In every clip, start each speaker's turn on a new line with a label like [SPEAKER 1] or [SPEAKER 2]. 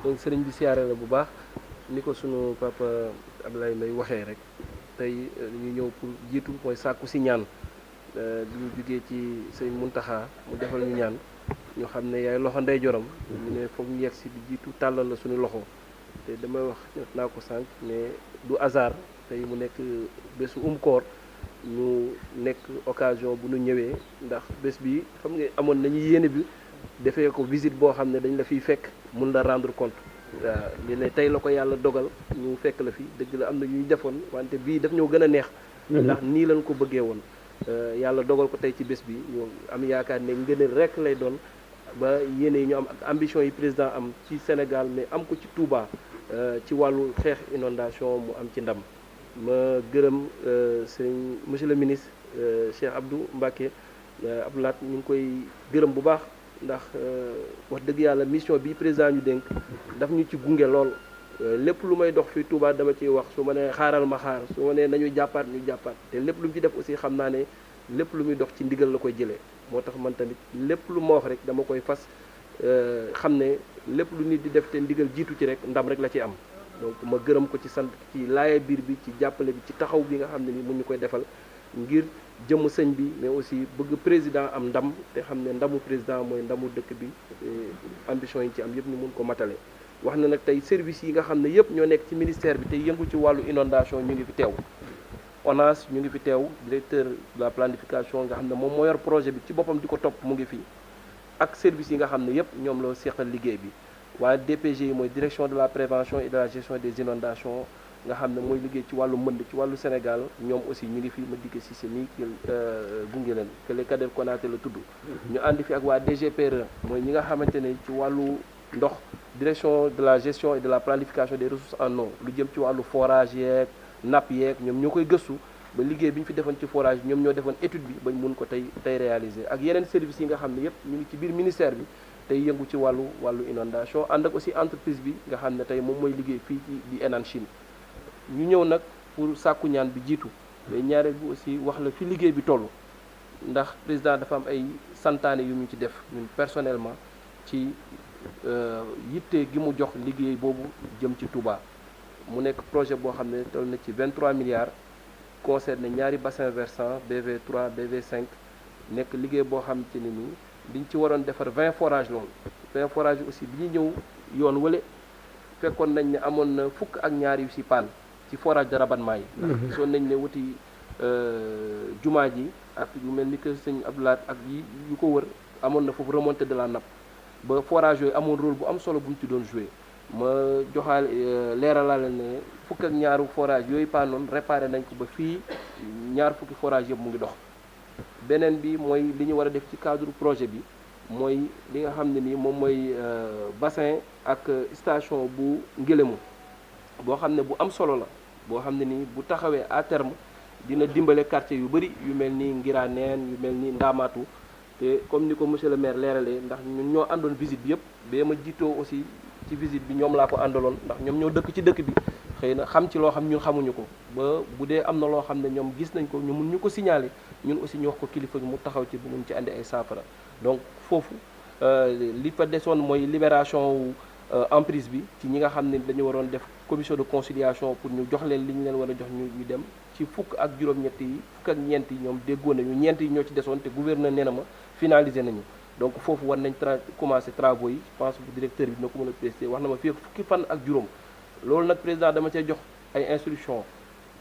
[SPEAKER 1] donc sëriñ bi siyaare la bu baax ni ko sunu papa Ablaye Mbaye waxee rek tey ñu ñëw pour jiitu mooy sàkku si ñaan bi ñu jugee ci sëriñ Muntaxa mu defal ñu ñaan ñu xam ne yaay loxo ndeyjoram ñu ne foog ñu yegg si di jiitu tàllal la suñu loxo te damay wax naa ko sànq mais du hasard tey mu nekk bésu koor ñu nekk occasion bu ñu ñëwee ndax bés bi xam nga amoon nañu yéene bi defee ko visite boo xam ne dañ la fiy fekk mun la rendre compte waaw li ne tey la ko yàlla dogal ñu fekk la fi dëgg la am na ñuy defoon wante bii daf ñoo gën a neex ndax nii lañ ko bëggee woon yàlla dogal ko tey ci bés bi ñu am yaakaar ne ngëneel rek lay doon ba yéene yi ñu am ak ambition yi président am ci Sénégal mais am ko ci Touba ci wàllu xeex inondation mu am ci ndam ma gërëm sëñ monsieur le ministre Cheikh Abdou Mbacké Abdoulaat ñu ngi koy gërëm bu baax ndax wax dëgg yàlla mission bi président ñu dénk daf ñu ci gunge lool lépp lu may dox fii Touba dama ciy wax su ma nee xaaral ma xaar su ma nee nañu jàppaat ñu jàppaat te lépp lu mu ci def aussi xam naa ne lépp lu muy dox ci ndigal la koy jëlee moo tax man tamit lépp lu ma wax rek dama koy fas xam ne lépp lu nit di def te ndigal jiitu ci rek ndam rek la ci am donc ma gërëm ko ci sant ci laaye biir bi ci jàppale bi ci taxaw bi nga xam ne ni mun ñu koy defal ngir jëmm sëñ bi mais aussi bëgg président am ndam te xam ne ndamu président mooy ndamu dëkk bi ambition yi ci am yëpp ñu mun ko matale wax na nag tey service yi nga xam ne yëpp ñoo nekk ci ministère bi te yëngu ci wàllu inondation ñu ngi fi teew ONAS ñu ngi fi teew directeur de la planification nga xam ne moom moo yor projet bi ci boppam di ko topp mu ngi fi ak service yi nga xam ne yëpp ñoom la seqal liggéey bi waaye DPG yi mooy direction de la prévention et de la gestion des inondations nga xam ne mooy liggéey ci wàllu mbënd ci wàllu Sénégal ñoom aussi ñu ngi fi ma digg si semi ki gunge leen que les Kader Konaté la tudd ñu àndi fi ak waa DGPRE mooy ñi nga xamante ne ci wàllu ndox direction de la gestion et de la planification des ressources en eau lu jëm ci wàllu forage yeeg napp yeeg ñoom ñoo koy gëstu ba liggéey bi ñu fi defoon ci forage ñoom ñoo defoon étude bi bañ mun ko tey réaliser ak yeneen services yi nga xam ne yëpp ñu ngi ci biir ministère bi tey yëngu ci wàllu inondation ànd ak aussi entreprise bi nga xam ne tey moom mooy liggéey fii ci di Enan Chine ñu ñëw nag pour sàkku ñaan bi jiitu mais ñaareel bi aussi wax la fi liggéey bi toll ndax président dafa am ay santaane yu ñu ci def ñun personnellement ci yitte gi mu jox liggéey boobu jëm ci Touba mu nekk projet boo xam ne toll na ci 23 milliards concerne ñaari bassin versant BV3 BV5 nekk liggéey boo xam te ne nii liñ ci waroon defar 20 forages loolu 20 forages aussi bi ñu ñëw yoon wale fekkoon nañ ne amoon na fukk ak ñaar yu si paan ci forage de rabattement yi ndax gisoon nañ ne wuti jumaa ji ak yu mel ni que sëñ Abdoulaat ak yi yu ko wër amoon na foofu remontée de la nappe ba forage yooyu amoon rôle bu am solo bu mu ci doon joué ma joxaal leeralaale ne fukk ak ñaaru forage yooyu paanoon réparé nañ ko ba fii ñaar fukki forage yëpp mu ngi dox beneen bi mooy li ñu war a def ci cadre projet bi mooy li nga xam ne nii moom mooy bassin ak station bu Ngélémou boo xam ne bu am solo la boo xam ne nii bu taxawee à terme dina dimbale quartier yu bëri yu mel ni Ngiraneen yu mel ni Ndaamaatu te comme ni ko monsieur le maire leeralee ndax ñun ñoo àndoon visite bi yëpp ba ma jiitoo aussi ci visite bi ñoom laa ko àndaloon ndax ñoom ñoo dëkk ci dëkk bi xëy na xam ci loo xam ñun xamuñu ko ba bu dee am na loo xam ne ñoom gis nañ ko ñu mun ñu ko signaler ñun aussi ñu wax ko kilifa gi mu taxaw ci bu mun ci andi ay saafara donc foofu li fa desoon mooy libération wu emprise bi ci ñi nga xam ne dañu waroon def commission de conciliation pour ñu jox leen li ñu leen war a jox ñu dem ci fukk ak juróom-ñett yi fukk ak ñeent yi ñoom déggoo nañu ñeent yi ñoo ci desoon te gouverneur nee na ma finalisé nañu donc foofu war nañ commencé travaux yi je pense que directeur bi dina ko mën a préciser wax na ma fii fukki fan ak juróom loolu nag président dama cee jox ay instructions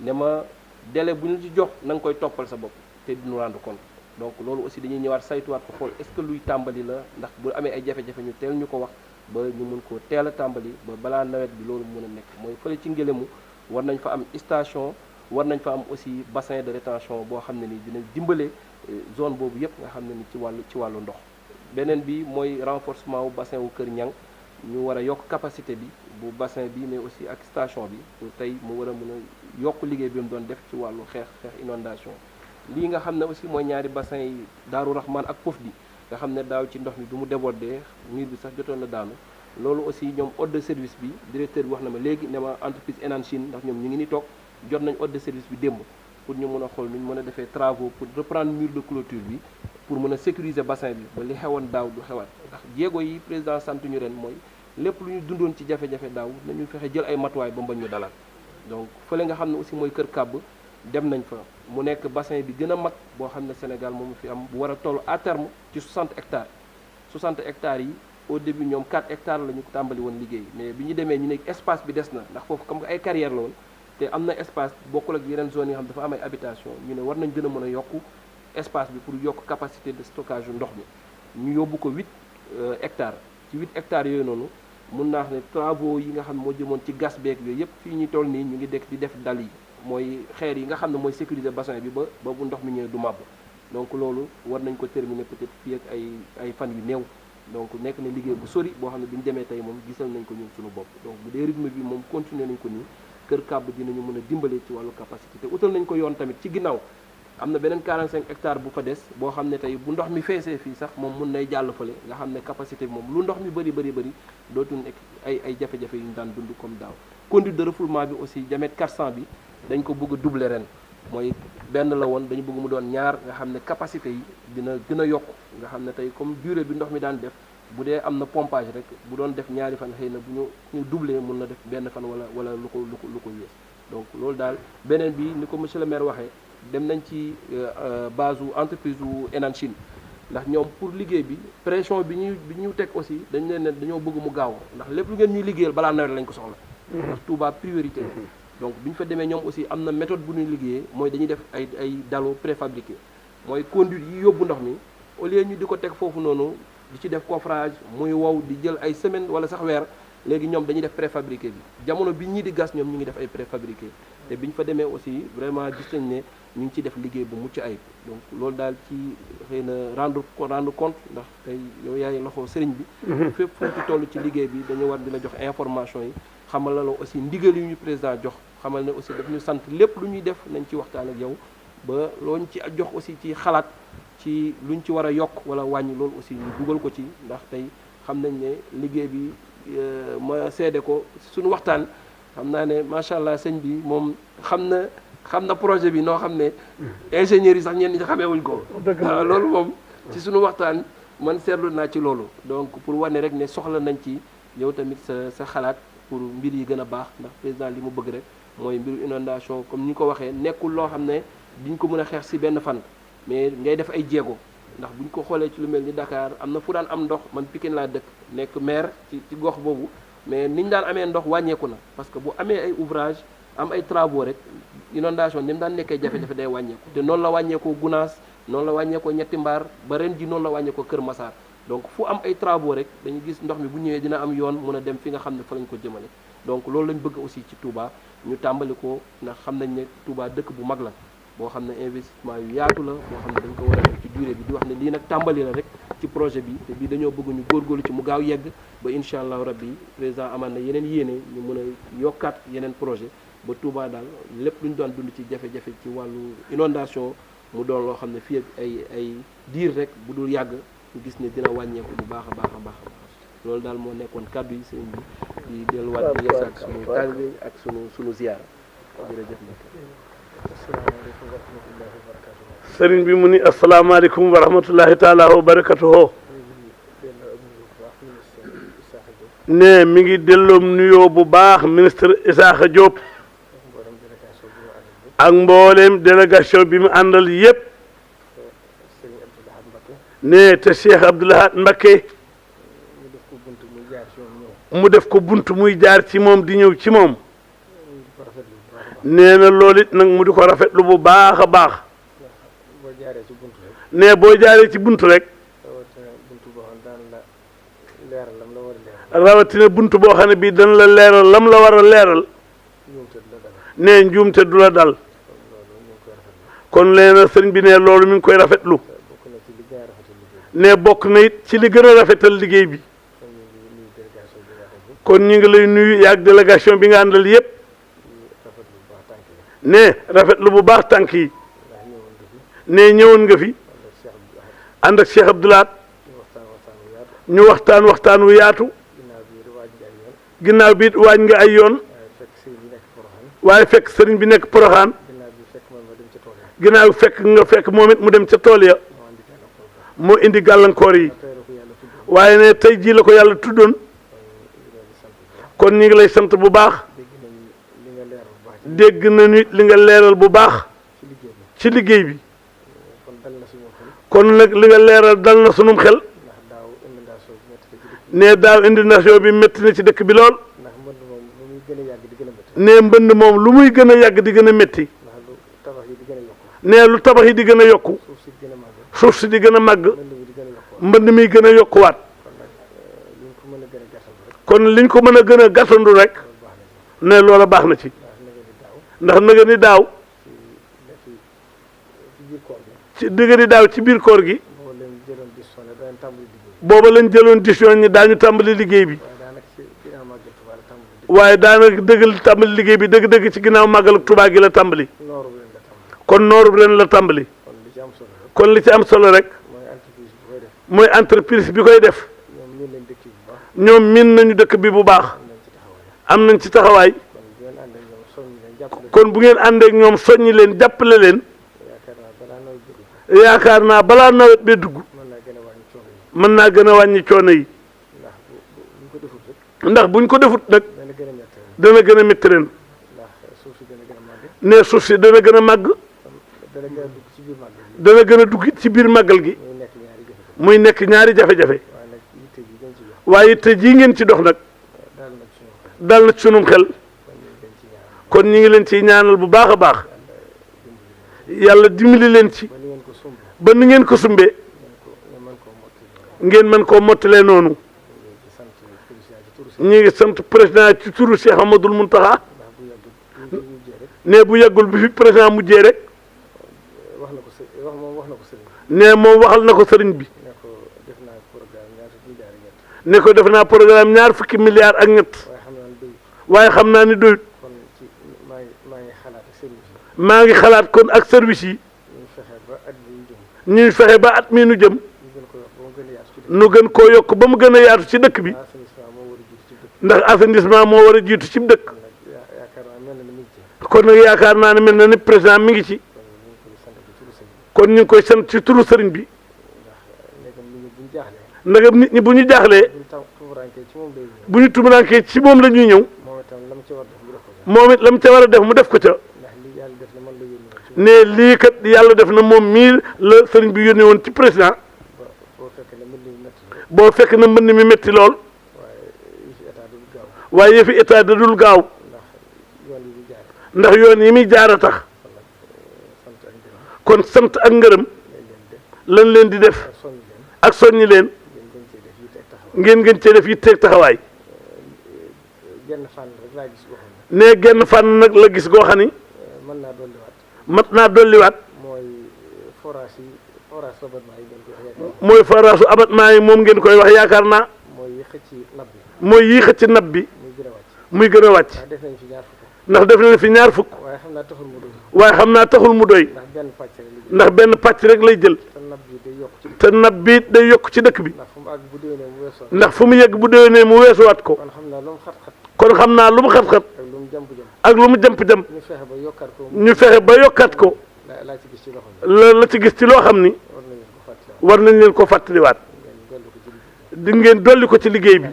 [SPEAKER 1] ne ma délai bu ñu ci jox na nga koy toppal sa bopp te duñu rendre compte donc loolu aussi dañuy ñëwaat saytuwaat ko xool est-ce que luy tàmbali la ndax bu amee ay jafe-jafe ñu teel ñu ko wax ba ñu mun ko teel a tàmbali ba balaa nawet bi loolu mën a nekk mooy fële ci Ngélémou war nañ fa am station war nañ fa am aussi bassin de rétention boo xam ne ni dina dimbale zone boobu yëpp nga xam ne ni ci wàllu ndox beneen bi mooy renforcement wu bassin wu Kër Ñang ñu war a yokk capacité bi bu bassin bi mais aussi ak station bi pour tey mu war a mën a yokk liggéey bi mu doon def ci wàllu xeex inondation lii nga xam ne aussi mooy ñaari bassin yi Daaru Rahman ak Pofdi nga xam ne daaw ci ndox mi du mu débordé mur bi sax jotoon na daanu loolu aussi ñoom ordre de service bi directeur bi wax na ma léegi ne ma entreprise Enan Chine ndax ñoom ñu ngi ni toog jot nañ ordre de service bi démb pour ñu mën a xool nu ñu mën a defee travaux pour reprendre mur de clôture bi pour mën a sécuriser bassin bi ba li xewoon daaw du xewaat ndax jéego yi président sant ñu ren mooy lépp lu ñu dundoon ci jafe-jafe daaw nañu fexe jël ay matuwaay ba mbañ ñu dalal donc fële nga xam ne aussi mooy Kër Kàbb dem nañ fa mu nekk bassin bi gën a mag boo xam ne Sénégal moom fi am bu war a toll à terme ci 60 hectares 60 hectares yi au début ñoom 4 hectares la ñu tàmbali woon liggéey mais bi ñu demee ñu ne espace bi des na ndax foofu comme ay carrière la woon te am na espace bokkul ak yeneen zones yi nga xam dafa am ay habitation ñu ne war nañ gën a mën a yokk espace bi pour yokk capacité de stockage yu ndox mi ñu yóbbu ko 8 hectares ci 8 hectares yooyu noonu mun naa wax ne travaux yi nga xam ne moo jëmoon ci gas beeg yooyu yëpp fii ñu toll nii ñu ngi dekk di def dal yi mooy xeer yi nga xam ne mooy sécuriser bassin bi ba bu ndox mi ñëwee du màbb donc loolu war nañ ko terminer peut-être fii ak ay fan yu néew donc nekk na liggéey bu sori boo xam ne bi ñu demee tey moom gisal nañ ko ñun suñu bopp donc bu dee rythme bi moom continuer nañ ko nii Kër Kàbb dinañu mën a dimbale ci wàllu capacité te utal nañ ko yoon tamit ci ginnaaw am na beneen 45 hectares bu fa des boo xam ne tey bu ndox mi feesee fii sax moom mun nay jàll fële nga xam ne capacité bi moom lu ndox mi bëri dootul nekk ay jafe-jafe yu ñu daan dund comme daaw conduite de refoulement bi aussi diamètre 400 bi dañ ko bëgg a doubler ren mooy benn la woon dañu bëgg mu doon ñaar nga xam ne capacité yi dina gën a yokk nga xam ne tey comme durée bi ndox mi daan def bu dee am na pompage rek bu doon def ñaari fan xëy na bu ñu doubler mun na def benn fan wala lu ko yées donc loolu daal beneen bi ni ko monsieur le maire waxee dem nañ ci base u entreprise u Enan Chine ndax ñoom pour liggéey bi pression bi ñu teg aussi dañ leen ne dañoo bëgg mu gaaw ndax lépp lu ngeen ñuy liggéeyal balaa nawet lañ ko soxla ndax Touba priorité donc bi ñu fa demee ñoom aussi am na méthode bu ñuy liggéeyee mooy dañuy def ay daloo préfabriqué mooy conduite yi yóbbu ndox mi au lieu ñu di ko teg foofu noonu di ci def coffrage muy wow di jël ay semaine wala sax weer léegi ñoom dañuy def préfabriqué bi jamono bi ñii di gas ñoom ñu ngi def ay préfabriqué te bi ñu fa demee aussi vraiment gis nañ ne ñu ngi ciy def liggéey bu mucc ayib donc loolu daal ci xëy na rendre compte ndax tey yow yaay loxo sëriñ bi fépp fu ci toll ci liggéey bi dañu war di la jox information yi xamal la aussi ndigal yu ñu président jox xamal ne aussi daf ñu sant lépp lu ñuy def nañ ci waxtaan ak yow ba looñ ci jox aussi ci xalaat ci luñ ci war a yokk wala wàññi loolu aussi ñu dugal ko ci ndax tey xam nañ ne liggéey bi ma seede ko suñu waxtaan xam naa ne macha allah sëñ bi moom xam na projet bi noo xam ne ingénieurs yi sax ñenn ñi xamee wuñ ko waaw loolu moom ci suñu waxtaan man seetlu naa ci loolu donc pour wane rek ne soxla nañ ci yow tamit sa xalaat pour mbir yi gën a baax ndax président li mu bëgg rek mooy mbiru inondation comme ni ñu ko waxee nekkul loo xam ne diñ ko mën a xeex si benn fan mais ngay def ay jéego ndax buñ ko xoolee ci lu mel ni Dakar am na fu daan am ndox man Pikine laa dëkk nekk maire ci gox boobu mais niñ daan amee ndox wàññeeku na parce que bu amee ay ouvrage am ay travaux rek inondation ni mu daan nekkee jafe-jafe day wàññeeku te noonu la wàññeekoo Gunaas noonu la wàññeekoo Ñetti Mbaar ba ren ji noonu la wàññeekoo Kër Massar donc fu am ay travaux rek dañu gis ndox mi bu ñëwee dina am yoon mën a dem fi nga xam ne fa lañ ko jëmale donc loolu lañ bëgg aussi ci Touba ñu tàmbali ko ndax xam nañ ne Touba dëkk bu mag la boo xam ne investissement yu yaatu la boo xam ne dañ ko war a def ci durée bi di wax ne lii nag tàmbali la rek ci projet bi te bii dañoo bëgg ñu góorgóorlu ci mu gaaw yegg ba incha allahu rabbi président amaan na yeneen yéene ñu mën a yokkaat yeneen projet ba Touba daal lépp lu ñu doon dund ci jafe-jafe ci wàllu inondation mu doon loo xam ne fii ak ay diir rek bu dul yàgg ñu gis ne dina wàññeeku bu baax a baax a baax a baax loolu daal moo nekkoon kàddu yi sëñ bi di delluwaat di yees ak sunu taalibe ak sunu ziyaara jërëjëf
[SPEAKER 2] sëriñ bi mu ni asalaamaaleykum wa rahmatullahi taala wa barakatuhu ne mi ngi delloom nuyoo bu baax ministre Isaaxa Diop ak mbooleem délégation bi mu àndal yépp ne te Cheikh Abdoul Ahad Mbacké mu def ko bunt muy jaar ci moom di ñëw ci moom nee na loolu it nag mu di ko rafetlu bu baax a baax ne boo jaaree ci bunt rek rawatina bunt boo xam ne bii dana la leeral lam la war a leeral ne njuumte du la dal kon leena sëriñ bi ne loolu mi ngi koy rafetlu ne bokk na it ci li gën a rafetal liggéey bi kon ñu ngi lay nuyu yaag délégation bi nga àndal yépp ne rafetlu bu baax tànk yi ne ñëwoon nga fi ànd ak Cheikh Abdoul Ahad ñu waxtaan wu yaatu ginnaaw bi waaj nga ay yoon waaye fekk sëriñ bi nekk Poroxaan ginnaaw fekk moom it mu dem ca tool ya moo indi gàllankoor yi waaye ne tey jii la ko yàlla tuddoon kon ñu ngi lay sant bu baax. dégg nañu li nga leeral bu baax. ci liggéey bi. kon nag li nga leeral dal na sunum xel. ne daaw inondation bi métti na ci dëkk bi lool. ne mbënd moom lu muy gën a yàgg di gën a métti. ne lu tabax yi di gën a yokku. suuf si di gën a màgg. mbënd mi gën a yokkuwaat. kon liñ ko mën a gën a gàttandu rek. ne loola baax na ci. ndax naga ni daaw. ci digga ni daaw ci biir koor gi. booba lañ jëloon décision ñi daañu tàmbali liggéey bi. waaye daanaka dëggal tàmbali liggéey bi dëgg-dëgg ci ginnaaw màggalu Tuubaa gi la tàmbali. kon nooru ren la tàmbali. kon li ci am solo rek. mooy entreprise bi koy def. ñoom miin nañu dëkk bi bu baax. am nañ ci taxawaay. kon bu ngeen àndeek ñoom soññi leen jàppale leen. yaakaar naa balaa nawet bee dugg. mën naa gën a wàññi coono yi. ndax buñ ko defut nag. dana gën a métti ren. ne suuf si dana gën a màgg. dana gën a dugg ci biir màggal gi. muy nekk ñaari jafe-jafe. waaye te jii ngeen ci dox nag. dal na ci sunum xel. kon ñu ngi leen ciy ñaanal bu baax a baax. yàlla dimbali leen ci. ba ni ngeen ko sumbee. ngeen mën koo mottalee noonu. ñu ngi sant président ci turu Cheikh Amadou Mountakha. ne bu yàggul bi fi président mujjee rek. ne moom waxal na ko sëriñ bi. ne ko def naa programme ñaar fukki milliards ak ñett. waaye xam naa ni doyut. maa ngi xalaat kon ak service yi. ñuy fexe ba at mii nu jëm. nu gën koo yokk ba mu gën a yaatu ci dëkk bi. ndax assainissement moo war a jiitu ci dëkk. kon nag yaakaar naa ne mel na ni président mi ngi ci. kon ñu ngi koy sant ci turu sëriñ bi. ndagam nit ñi bu ñu jaaxlee. bu ñu tumurankee ci moom la ñuy ñëw. moom it la mu ca war a def mu def ko ca. ne lii kat yàlla def na moom mii la sëriñ bi yónnee woon ci président. boo fekk na mbënd mi métti lool. waaye yëfi état da dul gaaw. ndax yoon yi muy jaar a tax. kon sant ak ngërëm. lan leen di def. ak soññi leen. ngeen gën cee def yitteeg taxawaay. ne genn fànn nag la gis goo xam ni. mat naa dolliwaat. mooy forage abattement yi moom ngeen koy wax yaakaar naa. mooy yii xëcc nab bi. muy gën a wàcc. ndax def nañ fi ñaar fukk. waaye xam naa taxul mu doy. ndax benn pàcc rek lay jël. te nab bi day yokk ci dëkk bi. ndax fu mu yegg bu déwénee mu weesuwaat ko. kon xam naa lu mu xat-xat. ak lu mu jàmp-jàmp. ñu fexe ba yokkaat ko. la ci gis ci loo xam ni. war nañ leen ko fàttaliwaat. di ngeen dolli ko ci liggéey bi.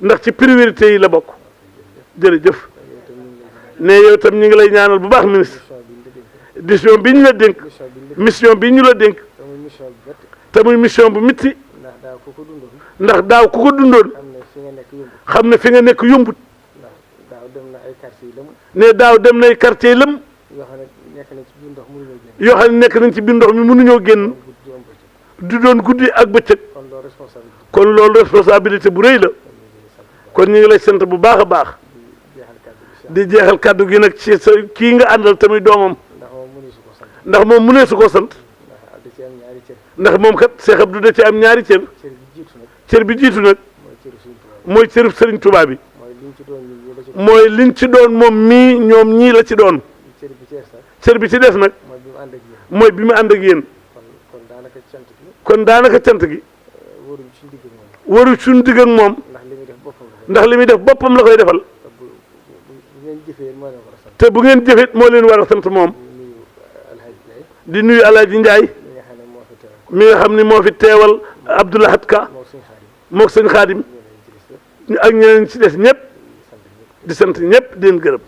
[SPEAKER 2] ndax ci priorité yi la bokk. jërëjëf. ne yow itam ñu ngi lay ñaanal bu baax ministre. décision bi ñu la dénk. mission bi ñu la dénk. te muy mission bu mitti. ndax daaw ku ko dundoon. xam ne fi nga nekk yombut. ne daaw dem nay quartier lëm. yoo xam ne nekk nañ ci biir ndox mi mënuñoo génn. du doon guddi ak bëccëg. kon loolu responsabilité bu rëy la. kon ñu ngi lay sant bu baax a baax. di jeexal kàddu gi nag ci sa kii nga àndal tamit doomam. ndax moom mënee su ko sant. ndax moom kat Cheikh Abdou da ci am ñaari cër. cër bi jiitu nag. mooy cërub Sëriñ Tuubaa bi. mooy liñ ci doon moom mii ñoom ñii la ci doon. cër bi ci des nag. mooy bi mu ànd ak yéen. kon daanaka cant gi. waru suñu digg ak moom. ndax li muy def boppam la koy defal. te bu ngeen jëfee moo leen war a sant moom. di nuyu Alaaji Njaay mi nga xam ni moo fi teewal Abdoulahat Ka mook sëñ Xaadim ak ñeneen ci des ñëpp. di sant ñëpp di leen gërëm